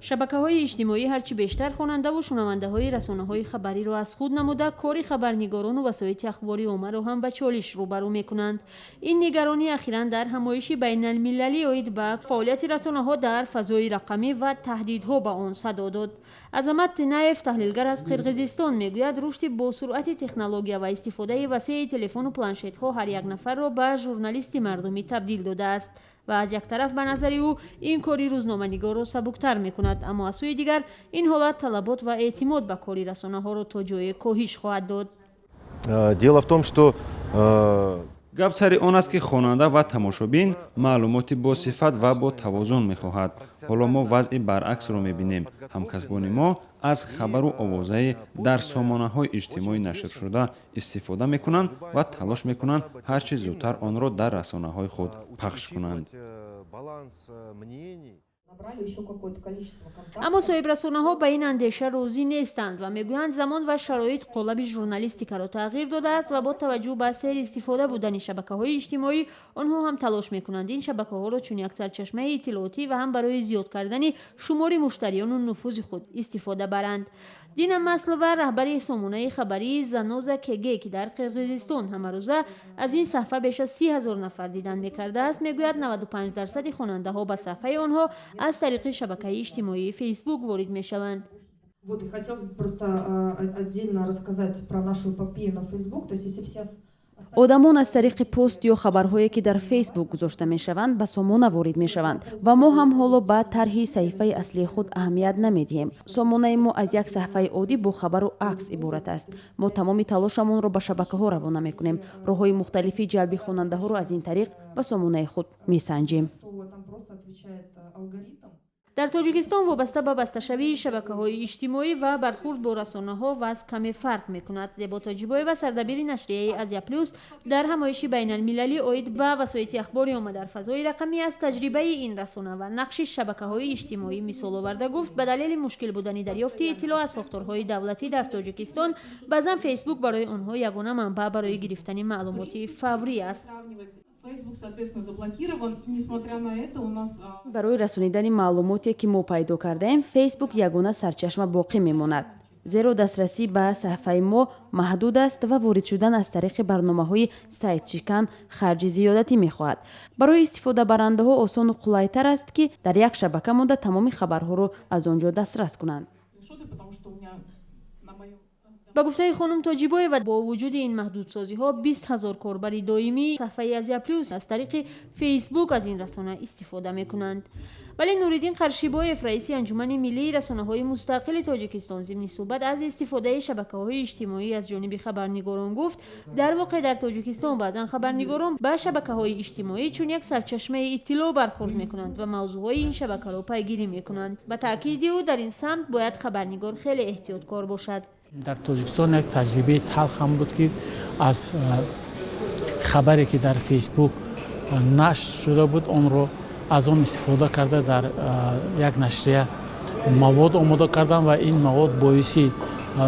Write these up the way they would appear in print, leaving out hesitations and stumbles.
Шабакаҳои иҷтимоӣ ҳарчи бештар хонандаву шунавандаҳои расонаҳои хабариро аз худ намуда, кори хабарнигорону васоити ахбори оммаро ҳам ба чолиш рӯбарӯ мекунанд. Ин нигаронӣ ахиран дар ҳамоиши байналмилалӣ оид ба фаъолияти расонаҳо дар фазои рақамӣ ва таҳдидҳо ба он садо дод. Азамат Тинаев, таҳлилгар аз Қирғизистон, мегӯяд, рушди босуръати технология ва истифодаи васеи телефону планшетҳо ҳар як нафарро ба журналисти мардумӣ табдил додааст ва аз як тараф, ба назари ӯ, ин кори рӯзноманигорро сабуктар мекунад, аммо аз сӯи дигар ин ҳолат талабот ва эътимод ба кори расонаҳоро то ҷое коҳиш хоҳад дод. Дело в том, что Гап сари он аст, ки хонанда ва тамошобин маълумоти босифат ва бо тавозун мехоҳад. Ҳоло мо вазъи баръаксро мебинем. Ҳамкасбони мо аз хабару овозаи дар сомонаҳои иҷтимоӣ нашршуда истифода мекунанд ва талош мекунанд, ҳар чӣ зудтар онро дар расонаҳои худ пахш кунанд. Баланс мнений. Аммо соҳибрасонаҳо ба ин андеша розӣ нестанд ва мегӯянд, замон ва шароит қолаби журналистикаро тағйир додааст ва бо таваҷҷӯҳ ба сер истифода будани шабакаҳои иҷтимоӣ, онҳо ҳам талош мекунанд ин шабакаҳоро чун як сарчашмаи иттилоотӣ ва ҳам барои зиёд кардани шумори муштариёну нуфузи худ истифода баранд. Дина Маслова, раҳбари сомонаи хабарии Заноза КГ, ки дар Қирғизистон ҳамарӯза аз ин саҳфа беш аз 30 000 нафар дидан мекардааст, мегӯяд, 95 дарсади хонандаҳо ба саҳфаи онҳо аз тариқи шабакаи иҷтимоии Фейсбук ворид мешаванд. Вот, и хотелось бы просто отдельно рассказать про нашу эпопею на Facebook. То есть, если все Одамон аз тариқи пост ё хабарҳое, ки дар Фейсбук гузошта мешаванд, ба сомона ворид мешаванд ва мо ҳам ҳоло ба тарҳи саҳифаи аслии худ аҳамият намедиҳем. Сомонаи мо аз як саҳифаи оддӣ бо хабару акс иборат аст. Мо тамоми талошамонро ба шабакаҳо равона мекунем, роҳҳои мухталифи ҷалби хонандаҳоро аз ин тариқ ба сомонаи худ месанҷем. Дар Тоҷикистон вобаста ба басташавии шабакаҳои иҷтимоӣ ва бархурд бо расонаҳо вазъ каме фарқ мекунад. Зебо Тоҷибоева, сардабири нашрияи Азия Плюс, дар ҳамоиши байналмилалӣ оид ба васоити ахбори омма дар фазои рақамӣ аз таҷрибаи ин расона ва нақши шабакаҳои иҷтимоӣ мисол оварда гуфт, ба далели мушкил будани дарёфти иттилоъ аз сохторҳои давлатӣ дар Тоҷикистон, баъзан Фейсбук барои онҳо ягона манбаъ барои гирифтани маълумоти фаврӣ аст. Facebook, соответственно, заблокирован. Несмотря на это, у нас Барои расонидани маълумоте, ки мо пайдо кардаем, Фейсбук ягона сарчашма боқӣ мемонад, зеро дастрасӣ ба саҳифаи мо маҳдуд аст ва ворид шудан аз тариқи барномаҳои сайтшикан харҷи зиёдатӣ мехоҳад. Барои истифодабарандаҳо осону қулайтар аст, ки дар як шабака монда, тамоми хабарҳоро аз он ҷо дастрас кунанд. Потому что у меня на моем Ба гуфтаи хонум Тоҷибоева, бо вуҷуди ин маҳдудсозиҳо, 20 000 корбари доимии саҳфаи Азия Плюс аз тариқи Фейсбук аз ин расона истифода мекунанд. Вале Нуриддин Қаршибоев, раиси Анҷумани миллии расонаҳои мустақили Тоҷикистон, зимни суҳбат аз истифодаи шабакаҳои иҷтимоӣ аз ҷониби хабарнигорон гуфт, дар воқеъ дар Тоҷикистон баъзан хабарнигорон ба шабакаҳои иҷтимоӣ чун як сарчашмаи иттилоъ бархурд мекунанд ва мавзӯъҳои ин шабакаро пайгирӣ мекунанд. Ба таъкиди ӯ, дар ин самт бояд хабарнигор хеле эҳтиёткор бошад. Дар Тоҷикистон як таҷрибаи талх ҳам буд, ки аз хабаре, ки дар Фейсбук нашр шуда буд, онро аз он истифода карда, дар як нашрия мавод омода кардам ва ин мавод боиси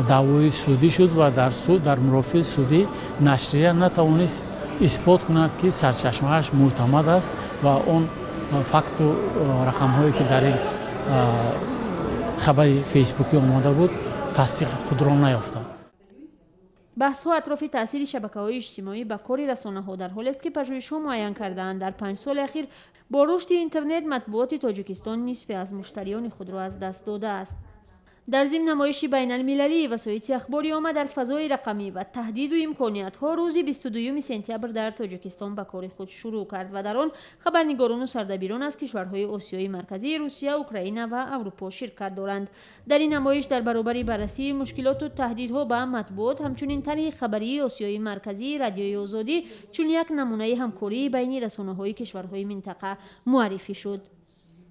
даъвои судӣ шуд ва дар суд, дар мурофиаи судӣ нашрия натавонист исбот кунад, ки сарчашмааш мӯътамад аст ва он факту рақамҳое, ки дар ин хабари фейсбукӣ омода буд, тасдиқи худро наёфтанд. Баҳсҳо атрофи таъсири шабакаҳои иҷтимоӣ ба кори расонаҳо дар ҳолест, ки пажӯҳишҳо муайян кардаанд, дар 5 соли ахир бо рушди интернет матбуоти Тоҷикистон нисфе аз муштариёни худро аз даст додааст. Дар зимн, намоиши байналмилалии васоити ахбори омма дар фазои рақамӣ ва таҳдиду имкониятҳо рӯзи 22 сентябр дар Тоҷикистон ба кори худ шурӯъ кард ва дар он хабарнигорону сардабирон аз кишварҳои Осиёи Марказӣ, Русия, Украина ва Аврупо ширкат доранд. Дар ин намоиш дар баробари баррасии мушкилоту таҳдидҳо ба матбуот, ҳамчунин тарҳи хабарии Осиёи Марказии Радиои Озодӣ чун як намунаи ҳамкории байни расонаҳои кишварҳои минтақа муаррифӣ шуд.